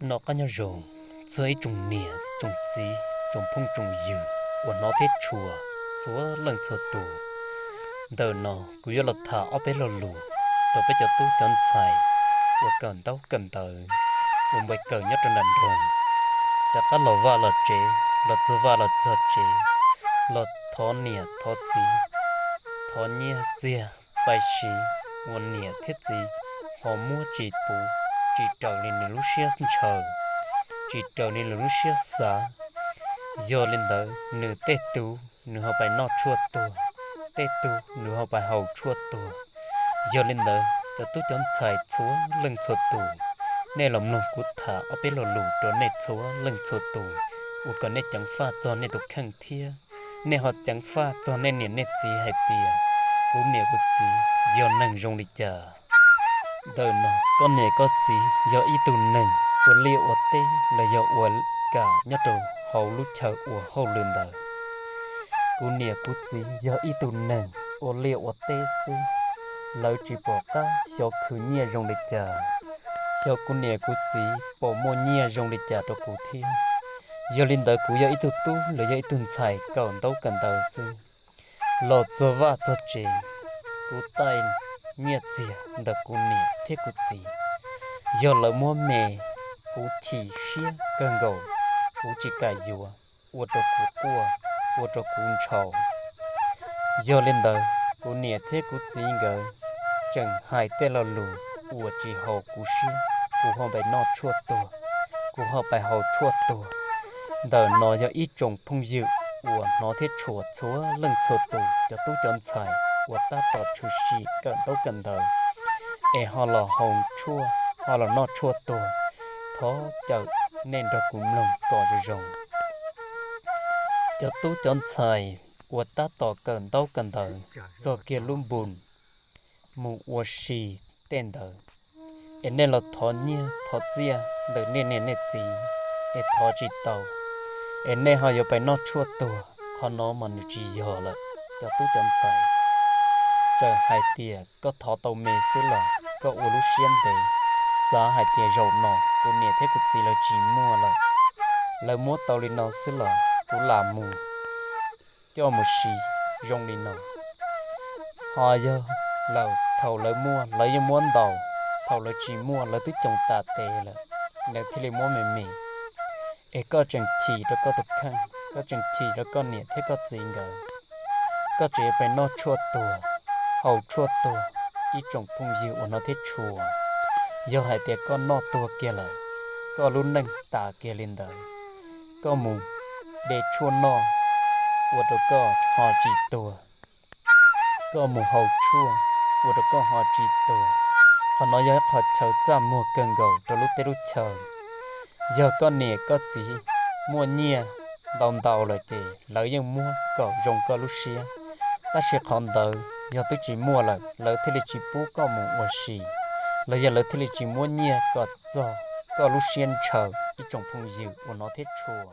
Noj qab nyob zoo txog ib tsoom niam tsoom txiv tsoom phooj tsoom ywg uas hnov thiab tshua txhua leej txhua tus. Ntawm no kuv yuav los tham ob peb lo lus rau peb cov tub cov ntxhais uas kawm ntaub kawm ntawv, uas npais kawm nyob rau nram nroog, rov qab los vaj los tsev, los txog vaj los txog tsev, los thov niam thov txiv, thov nyiaj txiag pais siv, uas niam thiab txiv ho muab tsis puv, tsis raws li nws lub siab ntshaw, tsis raws li nws lub siab xav. Yog li ntawd nws tej tug nws ho pais noj tshuaj tuag, tej tug nws ho pais haus tshuaj tuag. Yog li ntawd cov tub cov ntxhais txhua leej txhua tus, nej los mloog kuv tham ob peb lo lus rau nej txhua leej txhua tus, ua kom nej ceev faj txog nej tus kheej thiab nej ho ceev faj txog nej niam nej txiv hais tias kuv niam kuv txiv yog neeg zoo li cas. Ntawm no koj niam koj txiv yog ib tug neeg ua liaj ua teb los yog ua kam nyob rau hauv lub chaw ua hauj lwm ntawd. Kuv niam kuv txiv yog ib tug neeg ua liaj ua teb xwb, lawv tsis pom qab xyov khwv nyiaj zoo li cas, xyov kuv niam kuv txiv pom muaj nyiaj zoo li cas rau kuv thiab. Yog li ntawd kuv yog ib tug tub los yog ib tug ntxhais kawm ntaub kawm ntawv xwb, los txog vaj txog tsev, kuv taij nyiaj txiag ntawm kuv niam thiab kuv txiv, yog lawv muab me, kuv chim siab kawg nkaus, kuv tsis kam yuav, ua rau kuv quaj, ua rau kuv ntshau. Yog li ntawd kuv niam thiab kuv txiv nkawd tseem hais tej lo lus uas tsis haum kuv siab, kuv ho pais noj tshuaj tuag, kuv ho pais haus tshuaj tuag. Ntawm no yog ib tsoom phooj ywg uas hnov thiab tshua txhua leej txhua tus, cov tub cov ntxhais uas tab tom tshwm sim kawm ntaub kawm ntawv es ho los haus tshuaj, ho los noj tshuaj tuag, thov caw nej nrog kuv mloog kom zoo zoo. Cov tub cov ntxhais uas tab tom kawm ntaub kawm ntawv txog kiag lub npus mus ua si tej ntawd, es nej los thov nyiaj thov txiaj ntawm nej niam nej txiv es thov tsis tau, es nej ho yuav pais noj tshuaj tuag, qhov no mas nws tsis yog lawm. Cov tub cov ntxhais, txawm hais tias koj thov tau me xwb los koj ua lub siab ntev, xav hais tias zaum no kuv niam thiab kuv txiv lawv tsis muaj lawm, lawv muab tau li no xwb los kuv lam mus coj mus siv zoo li no. Ho yog lawm thaum lawv muaj lawv yeej muab ntau, thaum lawv tsis muaj lawv twb coo tas tes lawm, lawv thiaj li muab me me. Es koj tseem chim rau koj tus kheej, koj tseem chim rau koj niam thiab koj txiv nkawd, koj tseem yuav pais noj tshuaj tuag, haus tshuaj tuag. Ib tsoom phooj ywg uas hnov thiab tshua, yog hais tias koj noj tuag kiag lawm, koj lub neej tas kiag li ntawd, koj mus de tshuaj noj ua rau koj ho tsis tuag, koj mus haus tshuaj ua rau koj ho tsis tuag. Qhov no yog ib qho chaw txaj muag kawg nkaus rau lub teb lub chaw. Yog koj niam koj txiv muaj nyiaj ntau ntau lawm ces lawv yeej muab kom zoo koj lub siab, tab sis qhov ntawd yog twb tsis muaj lawm lawv thiaj li tsis pub koj mus ua si, los yog lawv thiaj li tsis muab nyiaj kom txog koj lub siab ntshaw. Ib tsoom phooj ywg uas hnov thiab tshua,